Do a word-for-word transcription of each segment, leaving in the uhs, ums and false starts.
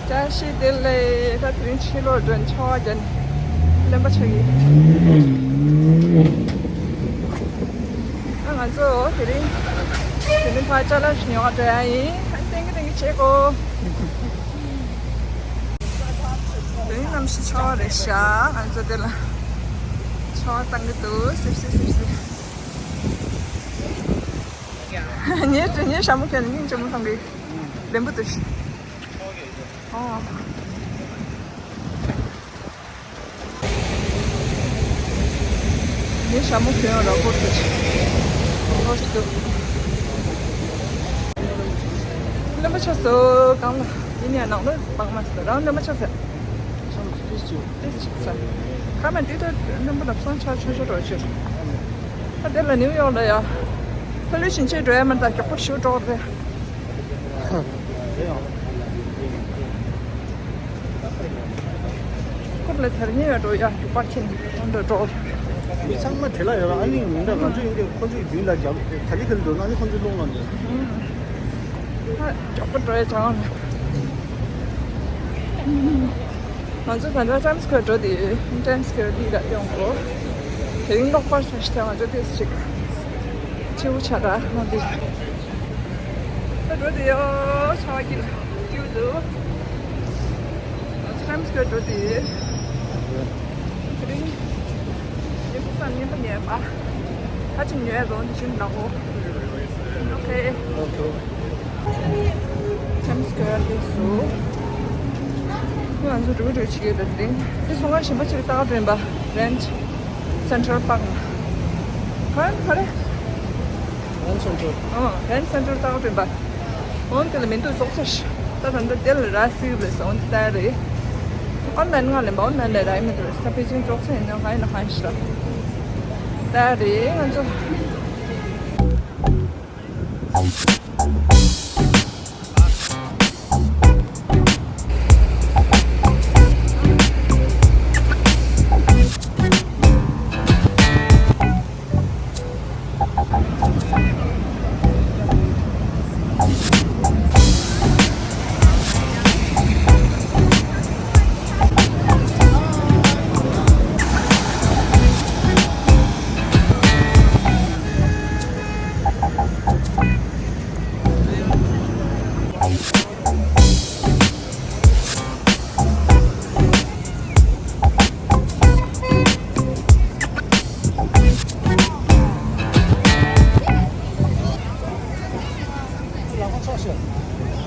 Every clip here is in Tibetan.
བཀྲ་ཤིས་བདེ་ལེགས། ད་དེ་རིང་ཕྱི་ལོགས་འགྲོ་ཆར་པ་བརྒྱབ་ནས་རློན་པ་ཆགས་ཀྱི། ཨ་ང་ཚོ་དེ་རིང་དེ་རིང་ཕར་ཅ་ལག་ཉོ་བ་འགྲོ་ཡ་ཡིན། ཨ་ཏན་གི་ཏན་གི་བྱེད་དགོས། དེ་རིང་གནམ་གཤིས་ཆར་པ་རེད་ཤག་ང་ཚོ་དེ་ལ་ཆར་པ་བཏང་གི་འདུག་སིབ་སིབ་སིབ་སིབ། ངའི་ངའི་ཞྭ་མོ་གྱོན་ནས་སྙིང་རྗེ་མོ་མཐོང་གི། ལེན་པོ་འདུག་ཨོ། ངའི་ཞྭ་མོ་གྱོན་ར་པོར་འདུག་ཧོར་སི་འདུག་རློན་པ་ཆགས་སོང་གང་ལ། ཡིན་ཡང་ནང་ལ་སྤང་མ་སོང་རང་རློན་པ་ཆགས་སོང་། ཏིས་ཅིག་ས། ཁ་མ་འདི་ལྟར་རྣམ་པ་ལབ་སང་ཆ་ཆོས་ཆོས་འགྲོ་ཕྱིར། ཨ་དེ་ལ་ནིའུ་ཡོག་ལ་ཡ། ཕ་ལུ་ཕྱིན་ཆད་འགྲོ་ཡ་མ་ད་མགྱོགས་པོ་ཞུ་འགྲོ་རེད། ཁོར་ལ་དར་ཉེ་ཡ་འགྲོ་ཡ་མགྱོགས་པར་ཕྱིན་འགྲོ་འགྲོ། མི་ཚང་མ་དེ་ལ་ཡོད་ར། ཨ་ནི་མི་འདྲ་ང་ཚོ་ཡིན་དེ་ཁོ་ཚོའི་མདུན་ལ་རྒྱབ་ག་ལི་ག་ལི་འགྲོ་ན་ཨ་ནི་ཁོ་ཚོའི་ཀློང་ལ་འགྲོ། ཨ་མགྱོགས་པོ་འགྲོ་ཡ་ཅང་། ང་ཚོ་ད་ལྟ་ཊའིམ་སི་ཀོ་ཡར་འགྲོ་དེ་ཡོད། ཊའིམ་སི་ཀོ་ཡར་འདི་ལ་ཡོང་གོ། དེ་རིང་གློག་པར་ཆ་ཤི་ཐལ་ང་ཚོ་ཏིས་ཅིག་ཆེའུ་ཆ་ར་ཧོ་འདི་ད་འགྲོ་དེ་ཡོད། ཆ་བ་ཀིལ་ཀིལ་འདུག་ང་ཚོ་ཊའིམ་སི་ཀོ་ཡར་འགྲོ་དེ་ཡོད། དེ་རིང་ཉིན་པོ་སང་ཉིན་པོ་ཉལ་པ། ཁ་ཅིག་ཉལ་རོགས་འདི་ཤུན་ལ་འོ། ཨོ་ཁེ། ཊའིམ་སི་ཀོ་ཡར་དེ་སུ། ང་ཚོ་འགྲོ་འགྲོ་ཆེ་གེ་ད་དེ་རིང་། དེ་སོང་ང་ཞིམ་པ་ཆེ་གེ་ཏག་ཏག་སྒྲོན་པ། རེན་ཆེན་ཊྲལ་པཱག་ལ། ག་རེ་ག་རེ། རེན་ཆེན་ཊྲལ། ཨོ་རེན་ཆེན་ཊྲལ་ཏག་ཏག་སྒྲོན་པ། འོན་ཏེ་ལ་མི་འདུག་ཙོག་ཚེ་ཤི། ད་ད་འདི་དེ་ལ་ར་སི་རེད་ཟེར་འོན་ཏེ་ད་རེད། ཨོན་ལན་ང་ལེན་པ་ཨོན་ལན་ལ་ར་ཡི་མི་འདུག་རེད། ད་པེ་ཅིན་ཙོག་ཚེ་ཡིན་ན་ཧ་ཡིན་ན་ཧ་ཡིན་ཤི་ར། ད་རེད་ང་ཚོ།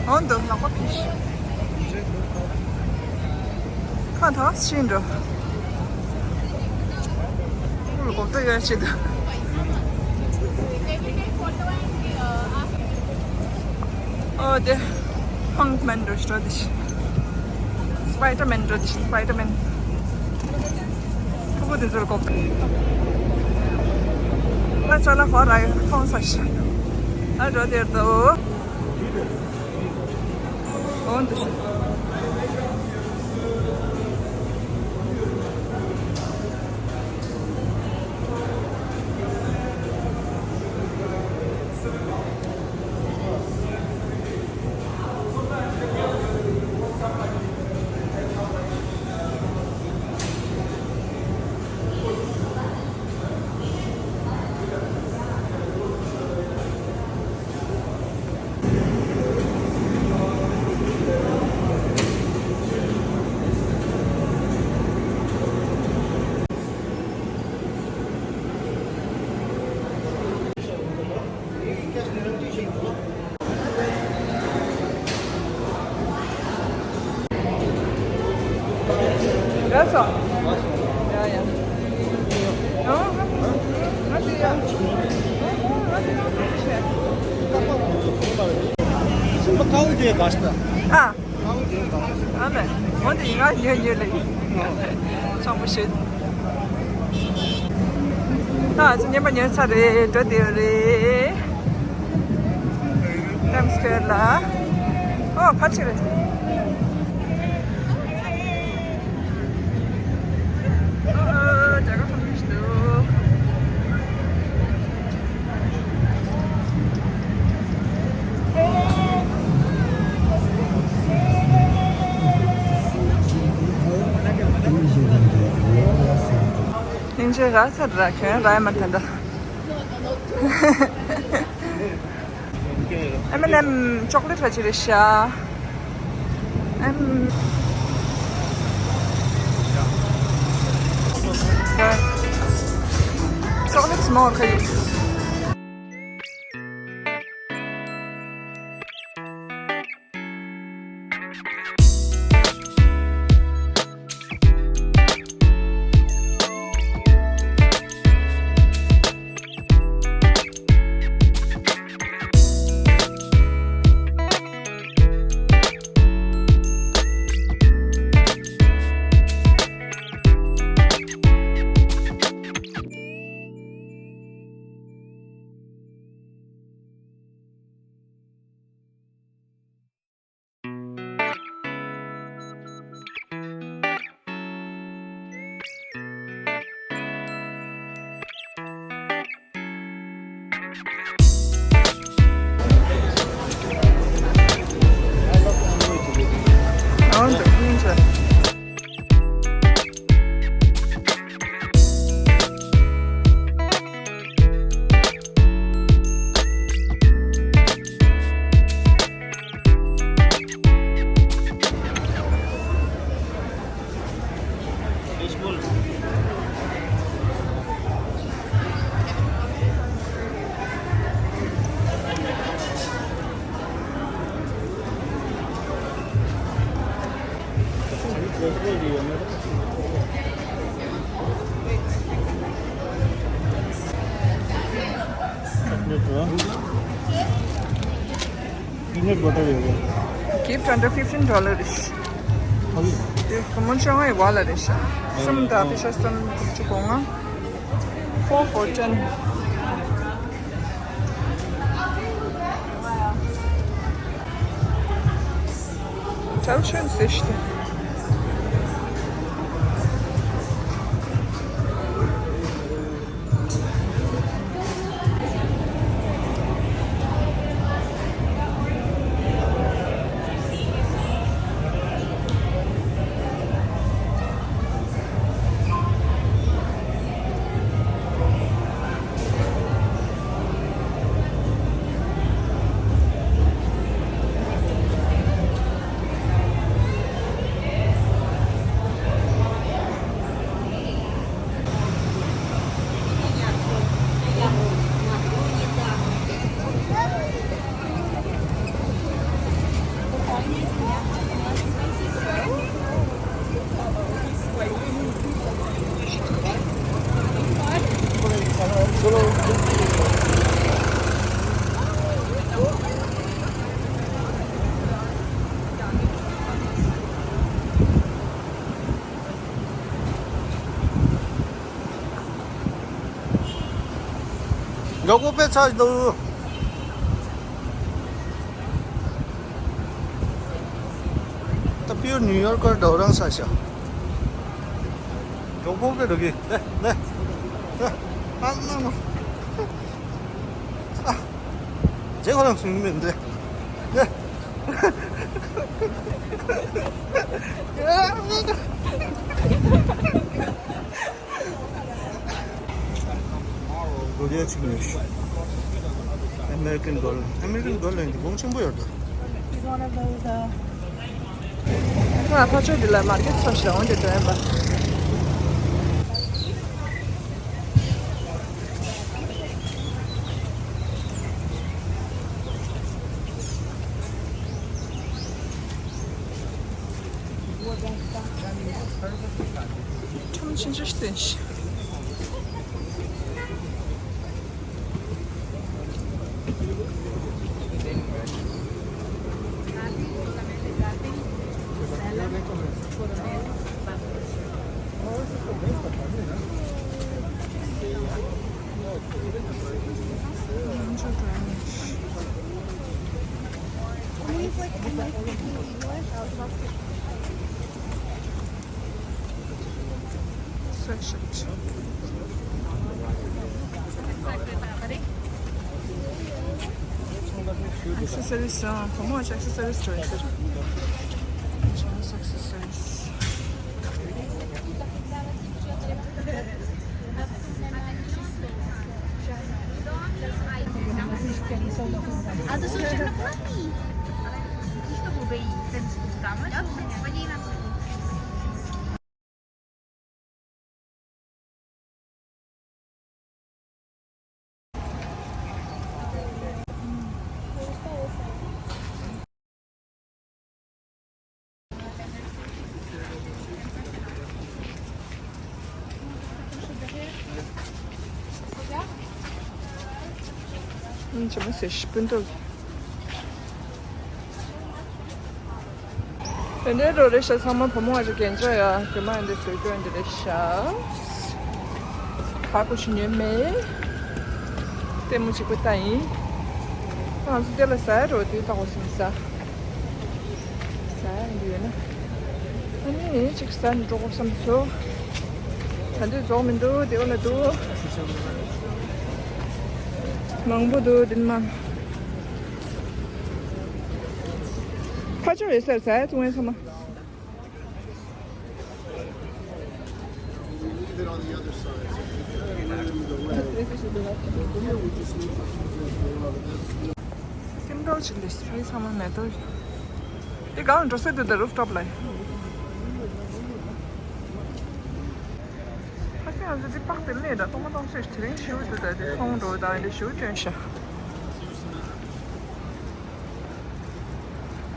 འོན་ཏེ་ལག་པ་ཕྱིས། ཁ་ཐག་ཕྱིན་འགྲོ། ཁོ་ལ་གོ་བརྡ་ཡོད་ཆེད་དུ། ཨོ་དེ། ཧང་མན་འགྲོ་ཤི་འགྲོ་དེ་ཤི། སི་པའི་ཌར་མན་འགྲོ་དེ་ཤི་སི་པའི་ཌར་མན། ཕྲུ་གུ་དེ་ཚོར་གོ། ང་ཅ་ལག་ཧོ་ར་ཡོད་མཐོང་ས་ཤི། ཨ་འགྲོ་དེར་དོ། འོན་ཏེ་ཤི། རེད་སོང་། ཡ་ཡ། ཨ། ཨ་དེ་ཡ། ཨ་དེ་ཡ། ཨ། ཨ་མེ། འོ་དེ་ཡིན་ང་ཉོས་ཉོས་ལེ། ཆང་པོ་ཞུ། ད་ང་ཚོ་ཉན་པ་ཉན་ཚར་རེད། འགྲོ་དེ་རེད། ཊའིམ་སི་ཀོ་ཡར་ལ། ཨོ་ཕར་ཕྱིན་རེད། ཨོ་རྒྱ་གར་ཚང་མ་ཞིག་འདུག་ར་ཚ་ར་ཁྱོད་ར་མ་ཐན་ད། M and M chocolate ར་ཅི་རེད་ཤ། M chocolate small ཁ་ཡིག Peanut butter ཡོད་རེད། Gift under fifteen dollars རེད། དེ་ཁོ་མོ་ཆང་ཨེ་ཝ་ལ་རེད་ཤག་གསུམ་དང་དེ་ཤ་གསུམ་དྲུག་ཅུ་གོ་ལྔ། Four for ten. Tell schön sister. མགྱོགས་པོ་དཔེ་ཚར་འདུག་ད་པིའུར་ནིའུ་ཡོར་ཀར་འདྲ་བོ་རང་ས་ཤ། མགྱོགས་པོ་དཔེ་འགྲོ་གི། ལེ་ལེ་ལེ། ཨ་ན་ན། ཨ། རྗེས་ཁོ་རང་སུན་མི་འདུག་ལེ། སྒོ་རྒྱག་ཅིག་ནས། American dollar། American dollar ཡིན་དུས་གོང་ཆེན་པོ་ཡོད་དོ། It's one of those, uh, ང་ཕ་ཆོས་འདི་ལ་མར་ཀེ་ཊི་ཚོ་ཞེ་འོང་དེ་འགྲོ་ཡིན་པ། ཁྲོམ་ཆུང་ཆུང་ཞིག་བསྟན་ཤིག Sweatshirt. Accessories, ཨ། བུ་མོ་ཨ་ཅག་accessories འགྲོ་ཡིན་ཟེར། Jeans accessories. ཨུམ། ཆི་མོ་ཟེར་ཤི་སྤུན་ཏོག་དེ་འདྲའི་འགྲོ་རེད་ཤག་ཚང་མ་བུ་མོ་བ་ཅིག་གན་ཅོ་ཡ། རྒྱུ་མ་འདི་བཟོས་སྐྱོན་འདི་རེད་ཤག་ཁ་ཁུ་ཆུ་ཉོས་མེད། ལྟད་མོ་གཅིག་པུ་ལྟ་ཡིན། ང་ཚོ་དེ་ལ་ཟ་ཡ་འགྲོ་དུས་ལྟ་དགོས་བསམ་ས། ཟ་ཡ་འདི་ཡོད་ན། ཨ་ནི་གཅིག་ཟ་ནས་འགྲོ་དགོས་བསམ་སོང་། ད་དུང་རྫོགས་མི་འདུག་དེ་བ་ལ་འདུག་མང་པོ་འདུག་དེ་ནི་མ། ཁ་ཆུ་རེད་ཟེར་ཟ་ཡ་བཙོང་ཡ་ཚང་མ། ཁྱིམ་ཐོག་ཅིག་ལས་སུ་ཚང་མ་མེ་ཏོག་འདི་གང་འགྲོ་ས་འདུག་ད་རུབ་ཊོབ་ལ། ཁ་སང་ང་ཚོ་འདི་པགས་དེ་ལས་ད་གཏོང་མ་གཏོང་ཚོད་དེ་རིང་ཞེའུ་འདུག་ད་དེ་ཚོང་འགྲོ་ད་འདི་ཞེའུ་སྐྱོན་ཤག་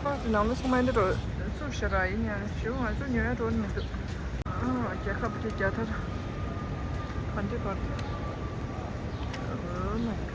པགས་དེ་ནང་ལ་ཚང་མ་འདི་འགྲོ་བཙུགས་ཤག་ར། ཡིན་ཡང་ཞེའུ་ང་ཚོ་ཉོ་ཡ་འགྲོ་ནི་མི་འདུག་ཨ་རྒྱལ་ཁབ་ཀྱི་རྒྱལ་དར་ག་འདྲ་བར་དུ། Oh my God.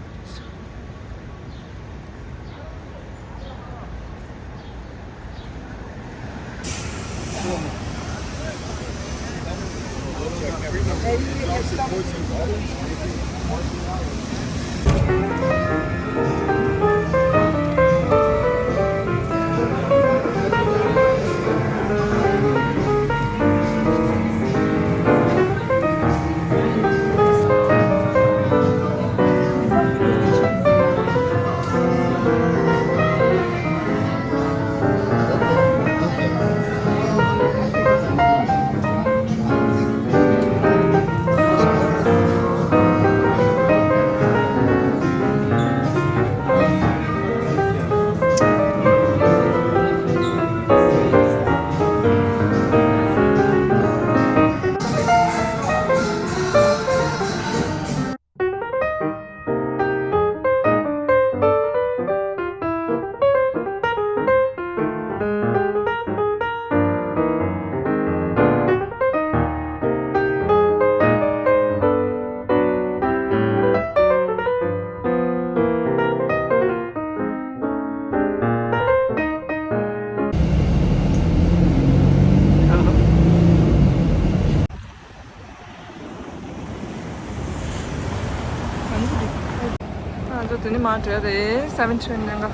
ང་ཚོ་དེ་ནས་མར་བྲོས་རེད། སེ་ཝེན་ཊིན་གནང་ག་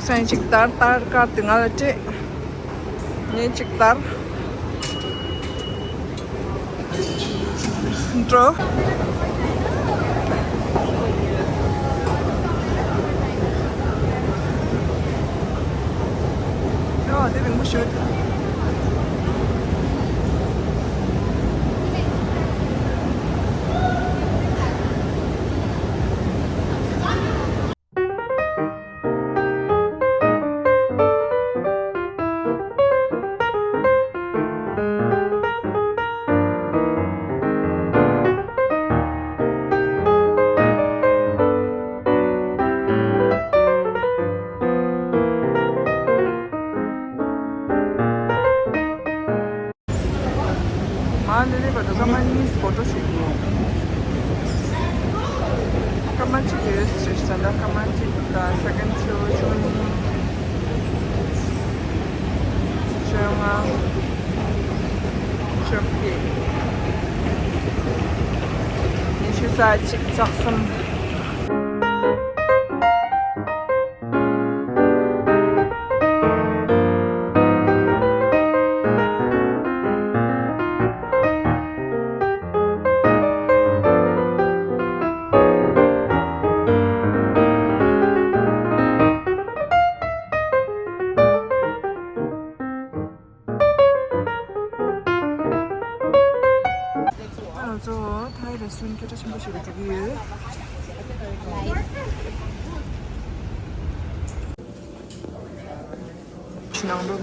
སེམས་ཅིག་ལྟར་ལྟར་དཀར་དེ་ང་ལ་སྤྲད། ངས་ཅིག་ལྟར་འགྲོ། ཡ་དེ་རིང་པོ་ཞོད། ས་གཅིག་རྩ་གསུམ། ང་ཚོ་ཐའི་རེ་སི་ཊོ་རན་སྐད་གྲགས་ཆེན་པོ་ཞིག་ལ་འགྲོ་གི་ཡོད། ཕྱི་ནང་རུ།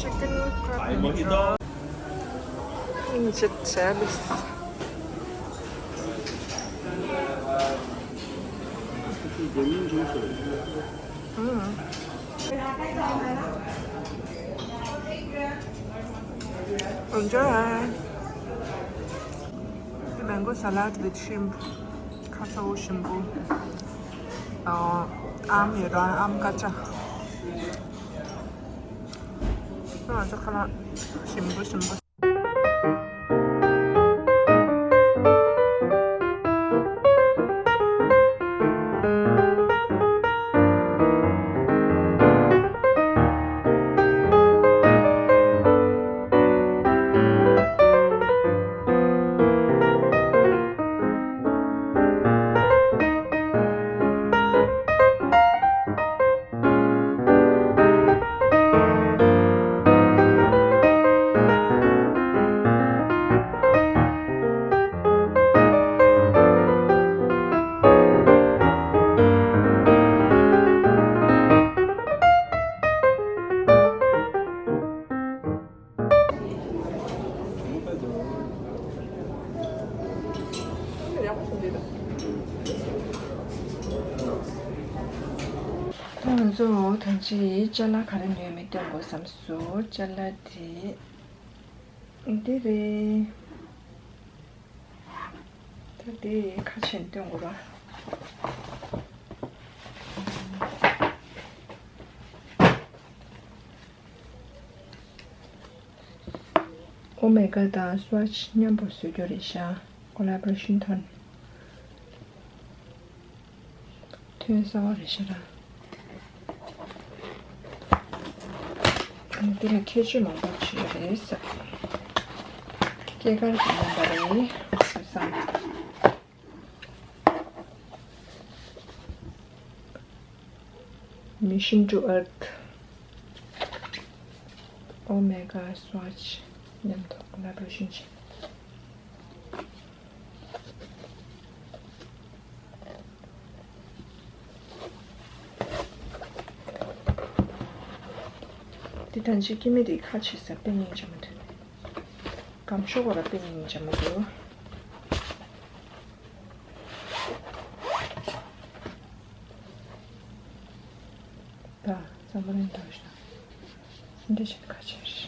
Chicken crab noodle. Inject service. Enjoy. Mango salad with shrimp. ཁ་ཚ་བོ་ཞིམ་པོ། ཨ་ཨམ་ཡོད་ར་ཨམ་ཀ་ཅ། ང་ཚོ་ཁ་ལག་ཞིམ་པོ་ཞིམ་པོ། ད་ང་ཚོ་ད་ཅི་ཅ་ལག་ག་རེ་ཉོས་མེད་སྟོན་དགོས་བསམ་སོང་། ཅ་ལག་དེ་འདི་རེད། ད་དེ་ཁ་ཕྱེ་ནས་སྟོན་དགོས་པ། ཨོ་མེ་ག་དང་སུ་ཝ་ཆི་མཉམ་པོ་བཟོ་རྒྱུ་རེད་ཤག Collaboration ཐོག་ནས། ཐོན་གསར་པ་རེད་ཤག་ར། འདི་ལ་ཁྱད་ཆོས་མང་པོ་ཅིག་ཡོད་རེད་ཟེར། སྐྱེས་སྐར་གྱི་རྣམ་པ་རེད་བསམ། Mission to Earth Omega Swatch མཉམ་དུ་Collaboration བྱས། འདི་ད་ཅི་སྐྱེ་དམན་འདི་ཁ་ཕྱེ་ས་དཔེ་སྙིང་རྗེ་མོ་འདུག་སྐམ་ཤོས་པ་ལ་དཔེ་སྙིང་རྗེ་མོ་འདུག་ད་རྩ་མ་རིང་འདུག་ཤག་འདི་བཞིན་ཁ་ཕྱེ་རེད།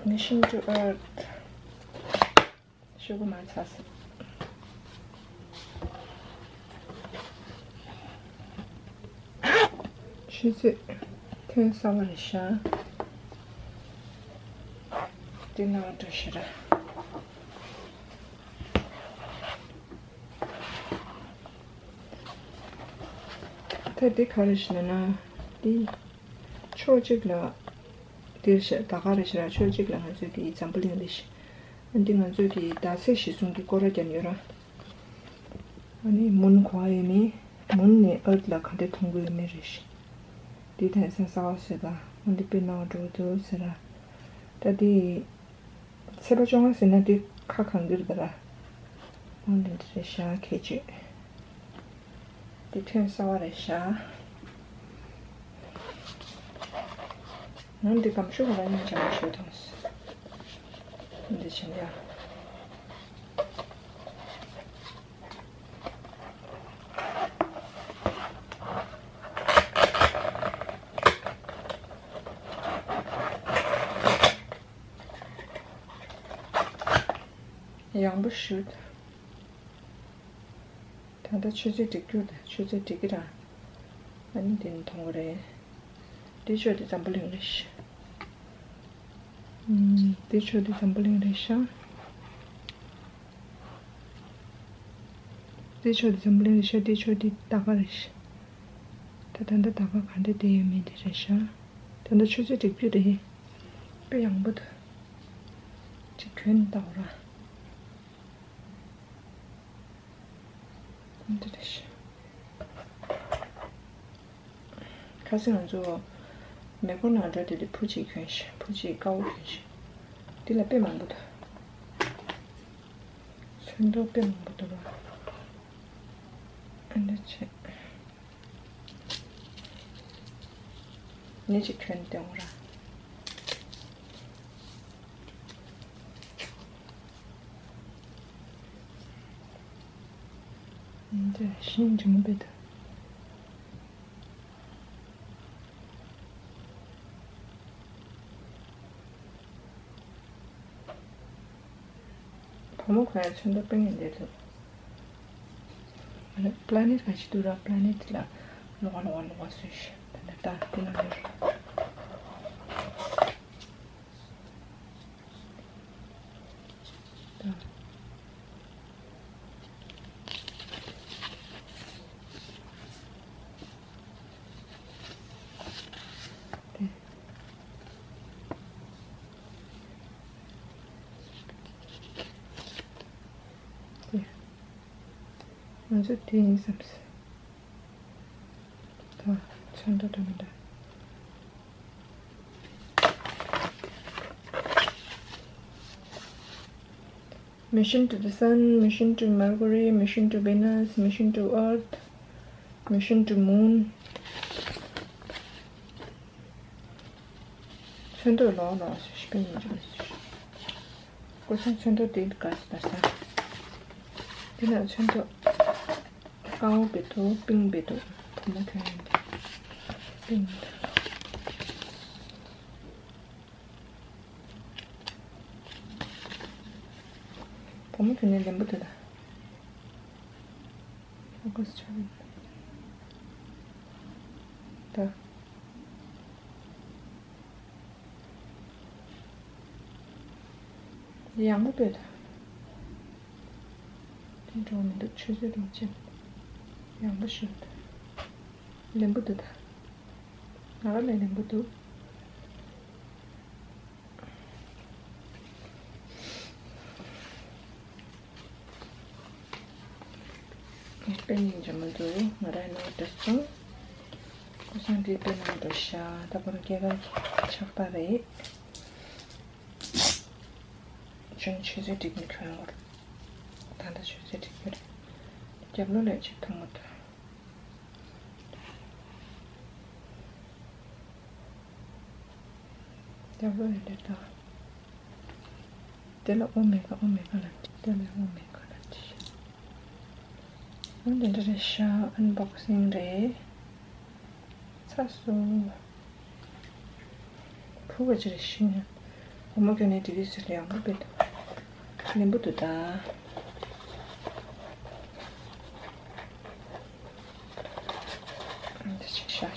Mission to Earth ཤོག་གུ་མ་ཚ་སོང་། ཆུ་ཚོད་ཐོན་གསར་པ་རེད་ཤག་འདི་ནང་འགྲོ་ཤི་ར། ད་འདི་ག་རེ་ཞེ་ན་ན། འདི་ཕྱོགས་གཅིག་ལ་འདིར་ཞེ་ད་ག་རེ་ཞེ་ན་ཕྱོགས་གཅིག་ལ་ང་ཚོའི་གི་འཛམ་བུ་གླིང་རེད་ཤག་འདི་ང་ཚོའི་གི་ཟླ་ཚེས་གཞིར་བཟུང་གི་སྐོར་ར་རྒྱབ་ཡོད་ར། ཨ་ནི་མུན་ག་པར་ཡོད་མེད། མུན་ནས་ཨར་ཐི་ལ་ག་འདྲ་མཐོང་གི་ཡོད་མེད་རེད་ཤག་འདི་དེང་སང་གསར་པ་བཟོས་པ། འོ་འདི་དཔེ་སྣང་བ་འགྲོ་གི་འདུག་ཟེར་ར། ད་འདི། ཚེས་པ་བཅོ་ལྔ་ཟེར་ན་འདི་ཁ་གང་གིར་ད་ར། འོ་འདི་འདི་རེད་ཤག་ཁྱད་ཆོས། འདི་ཐོན་གསར་པ་རེད་ཤག་འོ་འདི་སྐམ་ཤོས་པ་ལ་སྙིང་རྗེ་མོ་ཞིག་མཐོང་སོང་། འོ་འདི་བྱིན་ཡ། ཡང་པོ་ཞུ། ད་ཆུ་ཚོད་སྒྲིག་རྒྱུ་དང་ཆུ་ཚོད་སྒྲིག་གི་ར། ཨ་ནི་འདི་ནི་མཐོང་གི་རེད། འདི་ཆོས་འདི་འཛམ་བུ་གླིང་རེད་ཤག་འདི་ཆོས་འདི་འཛམ་བུ་གླིང་རེད་ཤག་འདི་ཆོས་འདི་འཛམ་བུ་གླིང་རེད་ཤག་འདི་ཆོས་འདི་ད་ག་རེད་ཤག་ད་ད་ལྟ་ད་ག་ག་འདྲ་བསྡད་ཡོད་མེད་འདི་རེད་ཤག་ད་ལྟ་ཆུ་ཚོད་སྒྲིག་རྒྱུ་རེད། དཔེ་ཡག་པོ་འདུག་ཅིག་གྱོན་ལྟ་བ་ར། འདི་རེད་ཤག་ཁ་སང་ང་ཚོ་མེ་འཁོར་ནང་འགྲོ་དེ་དུས་ཕུ་གཅིག་གྱོན་ཤག་ཕུ་གཅིག་དཀར་པོ་གྱོན་ཤག་འདི་ལ་དཔེ་མང་པོ་འདུག་ཚོན་མདོག་དཔེ་མང་པོ་འདུག་ར། ཨ་འདྲ་བྱས། ནི་ཅིག་གྱོན་ཏེ་འོང་ར། འདི་ཤིང་འབྲི་མོ་པེ་ད། བུ་མོ་ཁོ་ཡང་ཚོན་མདོག་དཔེ་ངན་བསྡད་འདུག་ཨ་ནི་པ་ལ་ནེ་ཊི་ག་ཅིག་འདུག་ར། པ་ལ་ནེ་ཊི་ལ་ལོག་ག་ལོག་ག་ལོག་ག་བཟོས་ཤག་ད་ནི་ད་དེ་ནང་ཡོད་ར། ད། དེ། དེ། ང་ཚོ་དེ་ཡིན་བསམ་སོང་། ད་ཚོན་མདོག་འདྲ་མི་འདྲ། Mission to the Sun, Mission to Mercury, Mission to Venus, Mission to Earth, Mission to Moon. ཚོན་མདོག་ལོག་ལོག་སུ་ཞིག་པའི་ཡིན་རུང་སུ་ཞིག་ཀོ་སང་ཚོན་མདོག་དེ་དགའ་སུ་ད་ས། དེ་ལ་ཚོན་མདོག་དཀར་པོ་བེ་ཏོ་པིང་བེ་ཏོ་བུ་མོ་ཁྱོད་ཡིན་ཏེ། པིང་བེ་ཏོ། བུ་མོ་ཁྱོད་ནི་ལེན་པོ་དེ་ལ། ཨོ་ག་སི་ཆ་བིན། ད། ཡག་པོ་དཔེ་ད། དེ་འགྲོ་མི་འདུག་ཆུ་ཚོད་རིང་ཅན། ཡག་པོ་ཞིག་འདུག་ལེན་པོ་འདུག་ད། ང་རང་ལ་ལེན་པོ་འདུག་དཔེ་སྙིང་རྗེ་མོ་འདུག་ང་རང་ནང་འདྲ་སོང་། ཀོ་སང་དེ་དཔེ་ནང་འགྲོ་ཤག་ད་ཁོ་རང་སྐྱེས་སྐར་གྱི་ཕྱག་རྟགས་རེད། ཅུང་ཆུ་ཚོད་འགྲིག་མི་ཁྱོད་ངོར། ད་ལྟ་ཆུ་ཚོད་འགྲིག་གི་རེད། རྒྱབ་ལོགས་ལ་ཅིག་མཐོང་མ་ཐུབ། རྒྱབ་ལོགས་ལ་འདྲེ་ད། དེ་ལ་ཨོ་མེ་ག་ཨོ་མེ་ག་ལ་འདྲེ། དེ་ལ་ཨོ་མེ་ག་ལ་འདྲེ། ཨོ་འདི་འདྲ་རེད་ཤག་ཨན་བོག་སིང་རེད། ཚ་སོ། ཕུ་བ་ཅི་རེད་ཤི་ན། བུ་མོ་ཁྱོད་ནས་དེ་རིགས་ཟེར་ཡག་པོ་དཔེ་འདུག་ལེན་པོ་འདུག་ད། འདི་ཅིག་ཤ་ཤ།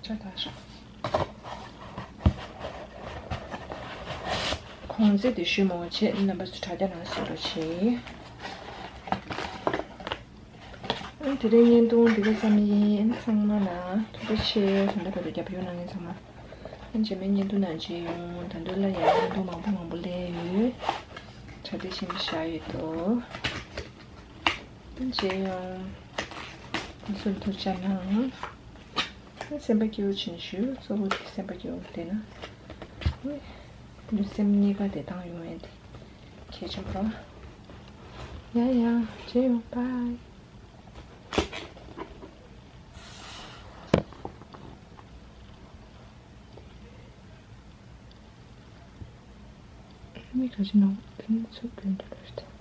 ཆ་ད་ཤོག་གོང་ཚད་དེ་ཞུ་མ་བྱེད་རྣམ་པ་ཚོ་དྲ་རྒྱ་ནང་གཟིགས་རོགས་བྱེད། ཨ་དེ་རིང་བརྙན་ཐུང་འདི་ག་ཙམ་ཡིན། ཚང་མ་ལ་ཐུགས་རྗེ་ཆེ། ད་ལྟ་བར་དུ་རྒྱབ་སྐྱོར་གནང་མཁན་ཚང་མ། ཨ་རྗེས་མའི་བརྙན་ཐུང་ནང་མཇལ་ཡོང་། ད་དུང་སླར་ཡང་བརྙན་ཐུང་མང་པོ་མང་པོ་སླེབས་ཡོད། གྲ་སྒྲིག་ཆེན་པོ་བཞག་ཡོད་དོ། མཇལ་ཡོང་། ཚོས་ཐུགས་རྗེ་གནང་། སེམས་པ་སྐྱིད་པོ་བྱེད་ཞུ། གཙོ་བོ་དེ་སེམས་པ་སྐྱིད་པོ་བསྡད་ན། ལུས་སེམས་གཉིས་ཀ་བདེ་ཐང་ཡོང་ཡས་དེ་གལ་ཆེན་པོ་རེད། ཡ་ཡ། བྱས་ཡོང་། བྷའི། མི་ག་ཅི་ནོ། དེ་ནི་ཚུར་བུད་འགྲོ་ལོས་ཏེ།